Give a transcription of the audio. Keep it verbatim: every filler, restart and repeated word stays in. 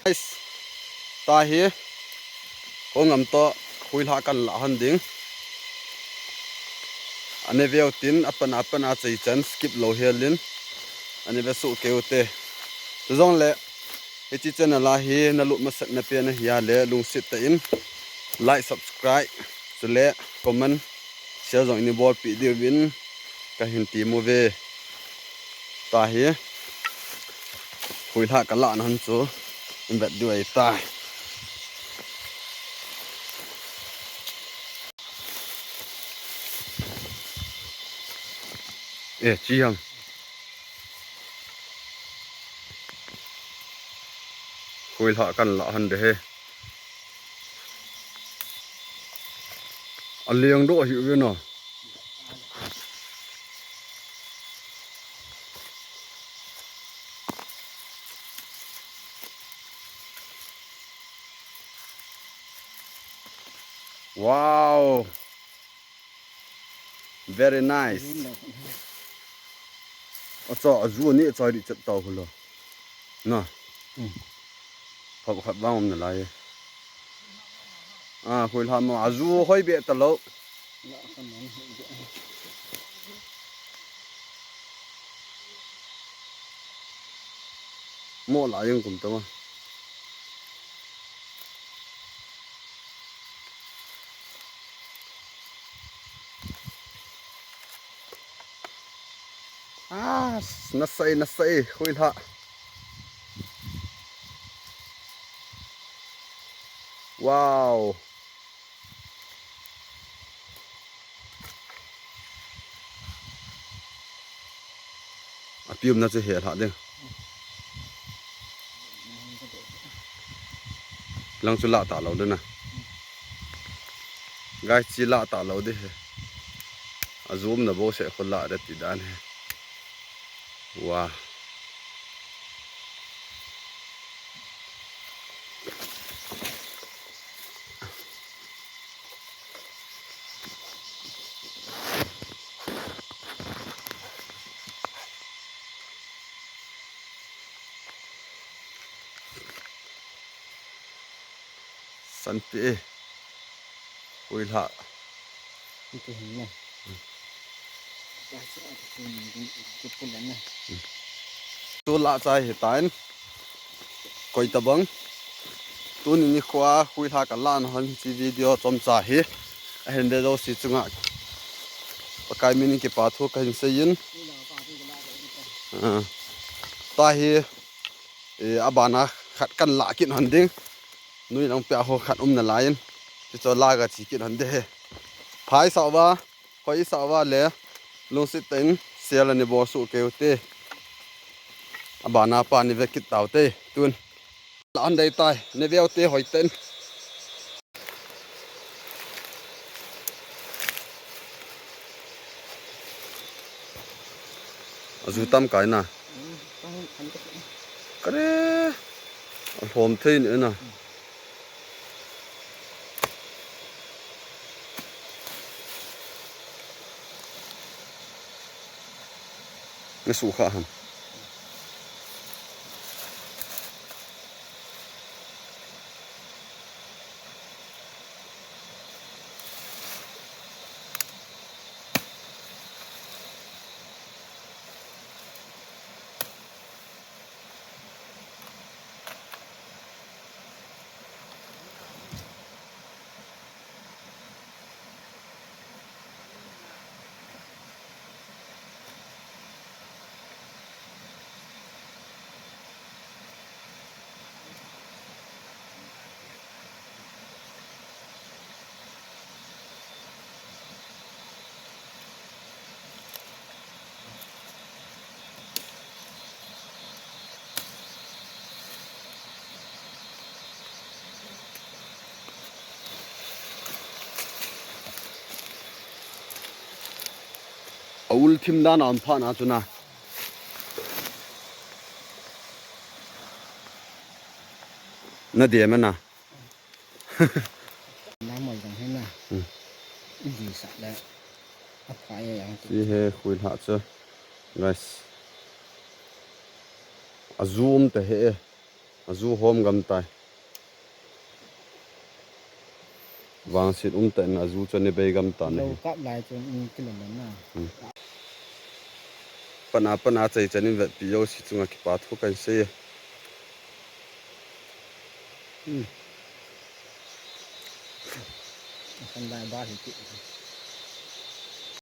Guys, tahi. Kongam to, khuilha kan la hon ding. Ane veu tin, apan apan a chai chan skip lou helin. Ane ve su keu te. Tujong le, hiche channel a hi, na lut masat na pe na hia le, lungset tah in. Like, subscribe, chule, comment, share jong ini bol pi diuvin. Kahin ti mu ve. Tahi. Khuilha ka la nan chu. Vet diu ahi tai. Eh, chi hang. Khuilha kan la han de he. Aliang do hi ve na. Wow. Very nice. Acha, aju ni acha ri chet tau hula. Na. Phap khat bang um na lai. A, khuilha mo, aju hoi be ta lo. Mo la yung kum ta ma. Ah, nasai, nasai, khuilha. Wow. Apium na chu he lha ding. Lang chu la ta lo de na. Guys, chi la ta lo de he. A zoom na bo se khu la de ti dan he. Wow. Sanpi e. Khuilha. Ito hin na. Tu la chai hi tain. Koi tabang. Tuni nikho a khuilha ka la na hon chi video chomcha hi. Ahin ve jouse chunga Pakai min in kipa thu kahin seiyin. Ah. Tahi, eh, abana khat kan la kit hon ding. Nui lang pia ho khat um na lai in. Ti cho la ga chi kit hon de he. Phai sa uva. Hoi sa uva le, lungset tah in, share ani bol soh keu te. Abana pa ni ve kit tau te, tun. La an dei tai, ni veu te hoi ten. Aju tam kai na. Kare, alhom thei ni na. Nga su kha ham. A ul thim dan a um phat na chu na. Na dia ma na. Na moi dang he na. Hmm. Di sa le. A pha ye yang. Chi he khuilha chu. Guys. A zoom te he. Aju hom gam tai. Vangset um tah in aju chu ani bei gam tan ahi. Lo kap lai chu in kilo man na. Hmm. Pana, pana chai chan in vetpi jouse chunga kipa thu kan sei e. Hmm. Asan lai ba hi ti.